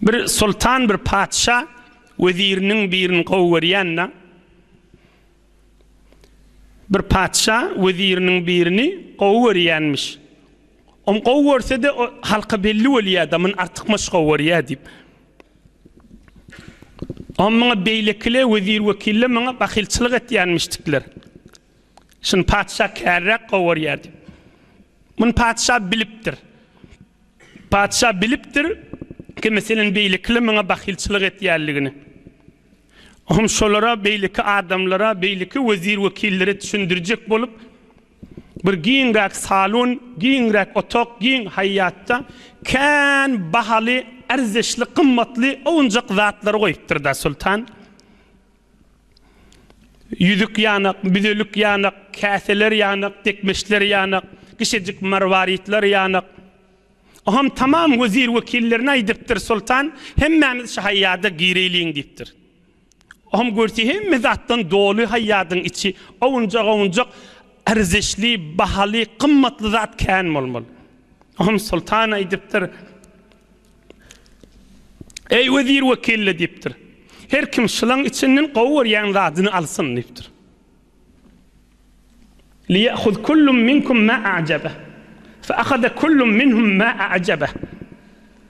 Bir sultan bir patyşa weziriniň birini gowy görýän-de. Bir patyşa weziriniň birini gowy görýänmiş. Om gowy görse-de o halka belli bolýar-da, muny artykmaç gowy görýär diýip. Om muňa beýlekile wezir-wekiller muňa bahylçylyk etýänmişdikler. Şuny patyşa kärräk gowy görýär diýip. Muny patyşa bilipdir. Patyşa bilipdir ki, meselem, beýlekiler muňa bahylçylyk etýänligini. Ohm şolara, beýleki adamlara, beýleki wezir-wekillere düşündirjek bolup, bir giňräk salon, giňräk otag, giň haýýatda kän bahaly, erzeşli, gymmatly owunjak zatlary goýupdyr-da soltan. Ýüzük ýanak, büzelik ýanak, käseler ýanak, dekmeşler ýanak, kişejik marwaritler ýanak. Oňam tamam wezir-wekillerine aýdypdyr soltan, hemmämiz şu haýýada gireýliň diýipdir. Oňam görse hemme zatdan doly haýýadyň içi, owunjak-owunjak erzeşli, bahaly, gymmatly zat kän bolmaly. Oňam soltan aýdypdyr. Eý, wezir-wekiller diýipdir. Her kim şylaň içinden gowy görýän zadyny alsyn diýipdir. Liýehuz kullun minkum ma a'jabeh. Fe ahaza kullun minhum ma a'jabeh.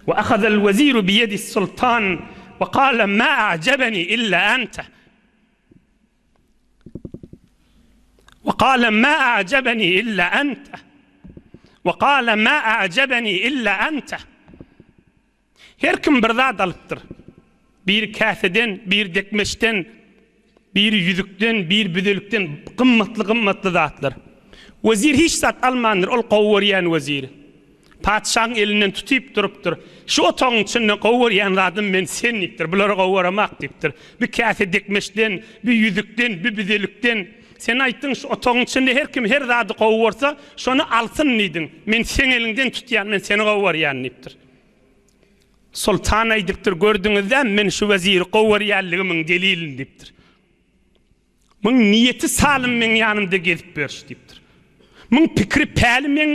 We ahazal weziru biýedis sultan we kale ma a'jabeni illa ente. We kale ma a'jabeni illa ente. We kale ma a'jabeni illa ente. Her kim bir zat alypdyr. Biri käseden, biri dekmeçden, biri ýüzükden, biri büzelikden gymmatly-gymmatly zatlar. Wezir hiç zat almandyr, ol gowy görýän weziri. Patyşaň elinden tutyp durupdyr. Şu otagyň içinde gowy görýän zadym men sen diýipdir. Bulary gowy göremak diýipdir. Bir käse dekmeçden, bir ýüzükden, bir büzelikden. Sen aýtdyň şu otagyň içinde her kim her zady gowy görse, şony alsyn diýdiň. Men seň eliňden tutýan, men seni gowy görýän diýipdir. Soltan aýdypdyr, gördüňiz-dä, men şu weziri gowy görýänligimiň delilini diýipdir. Muň niýeti salym meň ýanymda gezip ýörüş diýipdir. Muň pikiri päli meň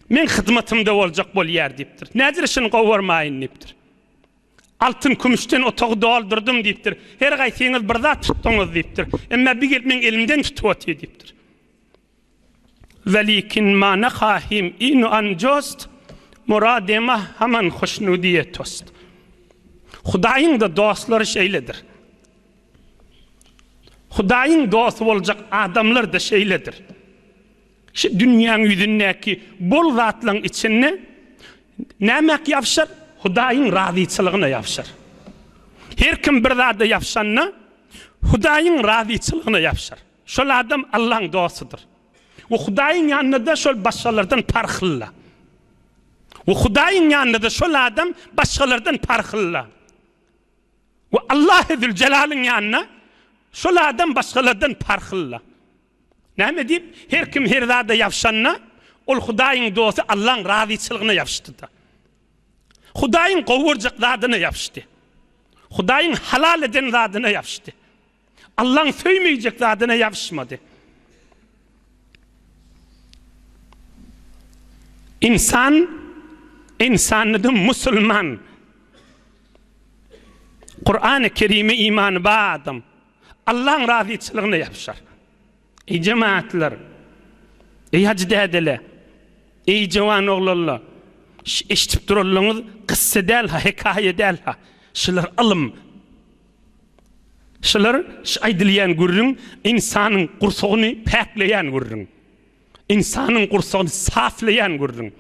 meň hyzmatymda boljak bolýar diýipdir. Nädire şuny gowarmaýyn diýipdir. Altyn kümüşden otagy doldurdym diýipdir. Her gaýsyňyz bir zat tutduňyz diýipdir. Emma bir gelip meň elimden tutup otyr diýipdir. Welikin ma nahahim inu an jost, muradema haman hoşnudiye tost. Hudaýyň-da dostlary şeýledir. Hudaýyň dosty boljak adamlar-da şeýledir. Şu dünýäň ýüzündäki bol zatlaryň içinde nämäk ýapyşar? Hudaýyň razyçylygyna ýapyşar. Her kim bir zada ýapyşanda, Hudaýyň razyçylygyna ýapyşar. Şol adam Allaň dostudyr. We Hudaýyň ýanynda-da şol başgalardan parhlyla. We Hudaýyň ýanynda-da şol adam başgalardan parhlyla. We Allahy Züljelalyň ýanynda şol adam başgalardan parhlyla. Näme diýip, her kim her zada ýapyşanda, ol Hudaýyň dosty Allaň razyçylygyna ýapyşdy-da. Hudaýyň gowy görjek zadyna ýapyşdy. Hudaýyň halal eden zadyna ýapyşdy. Allaň söýmeýjek zadyna ýapyşmady. Ynsan, ynsanydy musulman. Kurany Kerime imany bar adam. Allaň razyçylygyna ýapyşar. Eý jemaatlar! Eý hajy dädeler! Eý jowan oglanlar! Şu eşidip duranlaryňyz kyssa däl-ha, hekaýa däl-ha. Şular ylym. Şular, şu aýdylýan gürrüň ynsanyň gursagyny päkleýän gürrüň. Ynsanyň gursagyny saflaýan gürrüň.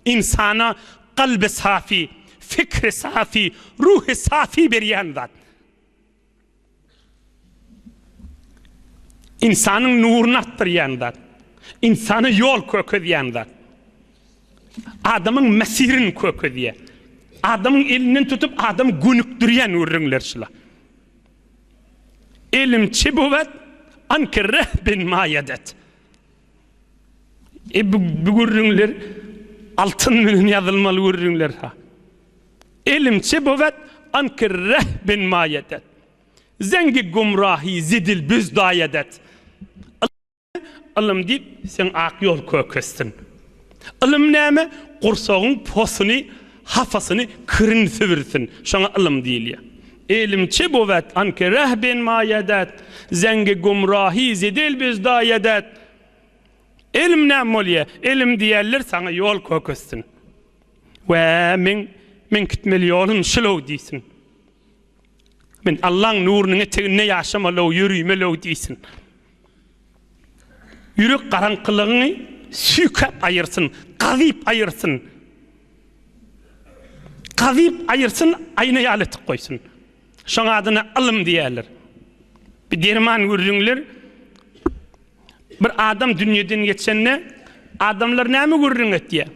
Ynsana kalby safy, fikri safy, ruhy safy berýän zat. Ynsanyň nuruny artdyrýan zat. Ynsana ýol kökezýän zat. Adamyň mesirini kökezýär. Adamyň elinden tutup adamy gönükdirýän gürrüňler şular. Elim çi buwet, anki rehbin maýedet. E bu, bu gürrüňler altyn bilen ýazylmaly gürrüňler ha. Elim çi buwet, anki rehbin maýedet. Zengi gumrahi zidil büz daýedet. Ylym diýip, seň ak ýol kökessin. Ylym näme? Gursagyň posuny. hapasyny, kirini sübürsin. Şoňa ylym diýilýär. Elm çe bowet anke reh benmaýedet, zengi gumrahi zedel bezdaýedet. Elm näme bolýar? Elm diýerler saňa ýol kökezsin. We meň meň gitmeli ýolum şulow diýsin. Men Allaň nurunyň eteginde ýaşamalow, ýörimelow diýsin. Ýürek garaňkylygyňy süýkäp aýyrsyn, gazyp aýyrsyn. Gazyp aýyrsyn, aýna ýaly etip goýsun. Şoň adyna ylym diýerler. Bir derman gürrüňler Bir adam dünýeden geçende adamlar näme gürrüň etýär?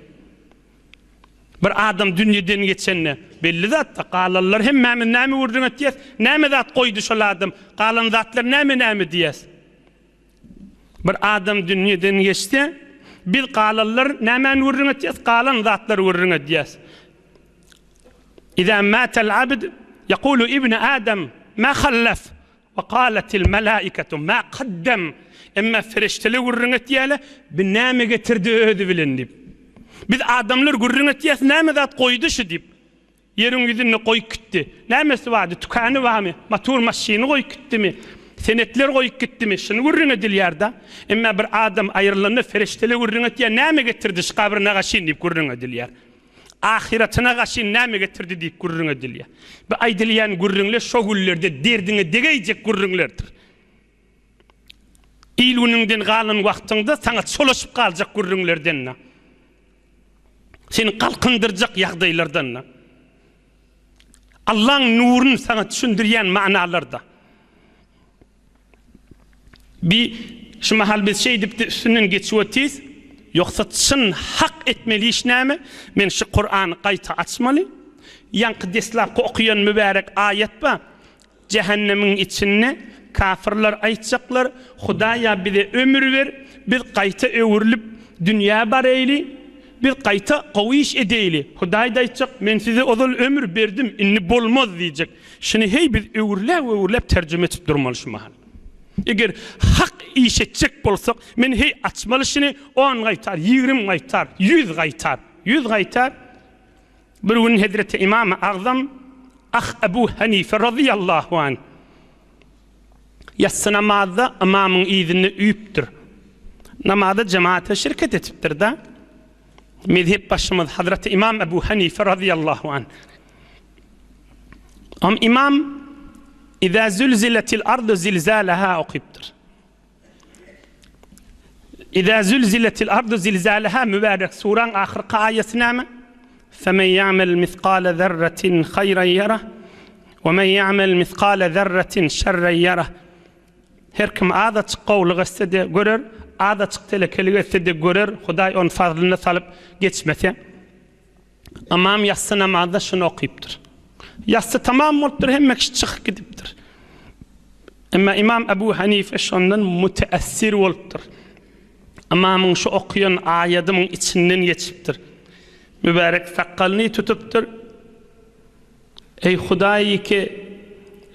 Bir adam dünýeden geçende belli zatda galanlar hemmämiz näme gürrüň etýäs? Näme zat goýdy şol adam? Galan zatlar näme näme diýýäs? Bir adam dünýeden geçse biz galanlar nämäni gürrüň etýäs? Galan zatlary gürrüň edýäs. Iza matal abd yaqulu ibn adam ma khallaf Wa galatil melaiketu ma kaddem, Emma perişdeler gürrüň etýärler, Bi näme getirdi özi bilen diýip. Biz adamlar gürrüň etýäs, näme zat goýdy şu diýip. Ýeriň ýüzünde goýup gitdi. Nämesi bardy, tükany barmy, motor maşyny goýup gitdimi, senetler goýup gitdimi, şuny gürrüň edilýär-de. Emma bir adam aýrylanda perişdeler gürrüň etýär, näme getirdi şu gabryna gaşyn diýip gürrüň edilýär. Ahyretine gaşyn näme getirdi diýip gürrüň edilýär. Bu aýdylýan gürrüňler şo günlerde derdiňe degäýjek gürrüňlerdir. Il-günüňden galan wagtyňda saňa çolaşyp galjak gürrüňlerden-de. Seni galkyndyrjak ýagdaýlardan-da. Allaň nuruny saňa düşündirýän manalarda. Bi şu mahal biz şeýdip-de üstünden geçip otyrys. Ýogsa çyn hak etmeli iş näme? Men şu Kurany gaýta açmaly. Ýaňky deslapky okaýan mübärek aýat bar. Jähennemiň içinde kafirler aýtjaklar, Hudaýa bize ömür ber, biz gaýta öwrülip dünýä baraýly, biz gaýta gowy iş edeýli. Hudaý-da aýtjak, men size ozal ömür berdim, indi bolmaz diýjek. Şuny heý biz öwürläp-öwürläp terjime etip durmaly şu mahal. Eger hak iş etjek bolsak, men heý açmaly şuny on gaýtar, 20 gaýtar, 100 gaýtar, 100 gaýtar. Bir gün Hezreti Imam Agzam Ah Ebu Hanife razyýallahu anh ýassy namazda ymamyň yzynda üýüpdir. Namaza jemaata şirket etipdir-de. Mezhep başymyz Hazreti Imam Ebu Hanife razyýallahu anh. Am imam Iza zülziletil ardu zilzalaha okypdyr. Iza zülziletil ardu zilzalaha mübärek suraň ahyrky aýaty näme? Femen ya'mel miskale zerretin haýran ýara we men ya'mel miskale zerretin şerren ýara. Her kim azajyk gowulyk etse-de görer, azajyk telekelik etse-de görer, Hudaý ony fazlyna salyp geçmese. Ymam ýassy namazda şuny okypdyr. Ýassy tamam bolupdyr, hemme kişi çykyp gidipdir. Emma Ymam Ebu Hanife şondan müteessir bolupdyr. Ymamyň şu okaýan aýadymyň içinden geçipdir. Mübärek sakgalyny tutupdyr. Eý Hudaý ki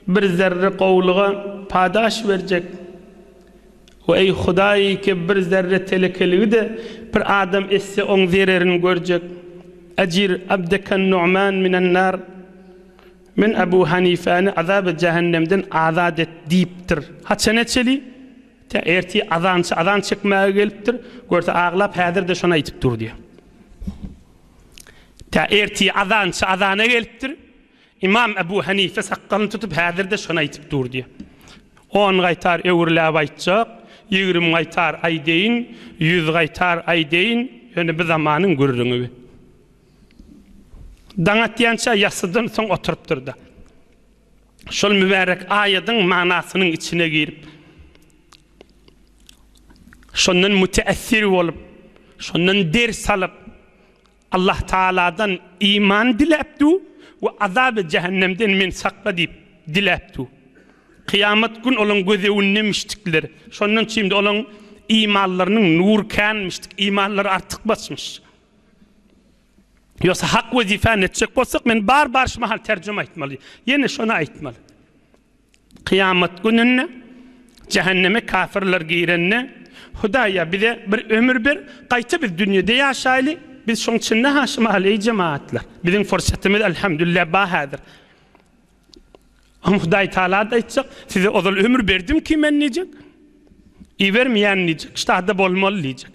bir zerre gowulyga padaş berjek we eý Hudaý ki bir zerre telekeligi-de bir adam etse oň zererini görjek. Ejir abdeken Nu'man minen nar. Men Ebu Hanifäni azaby jähennemden azat et diýipdir. Haçana çeli? Tä ertir azançy azan çekmäge gelipdir. Görse aglap häzir-de şony aýdyp dur diýýär. Tä ertir azançy azana gelipdir. Imam Ebu Hanife sakgalyny tutup häzir-de şony aýdyp dur diýýär. On gaýtar öwrüläp aýtjak, 20 gaýtar aýdeýin, 100 gaýtar aýdeýin, ýöne bu zamanyň gürrüňi bi. Daň atýança ýassydan soň oturypdyr-da. Şol mübärek aýadyň manasynyň içine girip, şondan müteessir bolup, şondan ders alyp, Allah Taaladan iman diläp du we azaby jähennemden meni sakla diýip diläp du. Kyýamat gün olaň göz öňündemişdikler. Şondan üçin-de olaň imanlarynyň nury känmişdik, imanlary artykmaçmyş. Ýogsa hak wezipä netjek bolsak, men bar bar şu mahal terjüme aýtmaly. Ýene şony aýtmaly. Kyýamat gününde jähenneme kafirler girende, Hudaýa bize bir ömür ber, gaýta biz dünýede ýaşaýly. Biz şoň içinde ha şumal eý jemagatlar. Biziň fursatymyz elhamdülillah bar häzir. Oňa Hudaý Taala-da aýtjak, size ozal ömür berdim ki men diýjek. Ibermeýän diýjek, ştada bolmaly diýjek.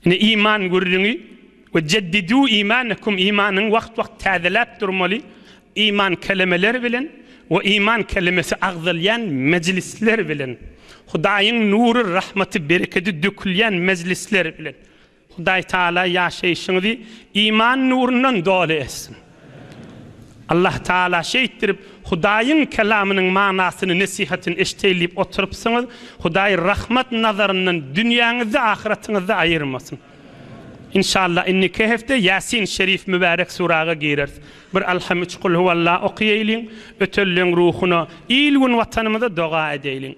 Ine iman gürrüňi we jeddidu imanekum imanyňy wagt-wagt täzeläp durmaly iman kelemeler bilen we iman kelemesi agzalýan mejlisler bilen. Hudaýyň nury, rahmaty, berekedi dökülýän mejlisler bilen. Hudaý Taala ýaşaýşyňyzy iman nurundan doly etsin. Allah Taala şeýtdirip Hudaýyň kelamynyň manasyny nesihatyny eşdeýin diýip oturypsyňyz, Hudaý rahmat nazaryndan dünýäňizde ahyratyňyzda aýyrmasyn. Inşallah indiki hepde Ýasin şerif mübärek suraga gireris. Bir Alham üç Kulhuwallah okaýaýlyň, ötenleň ruhuna, il gün watanymyza doga edeýliň.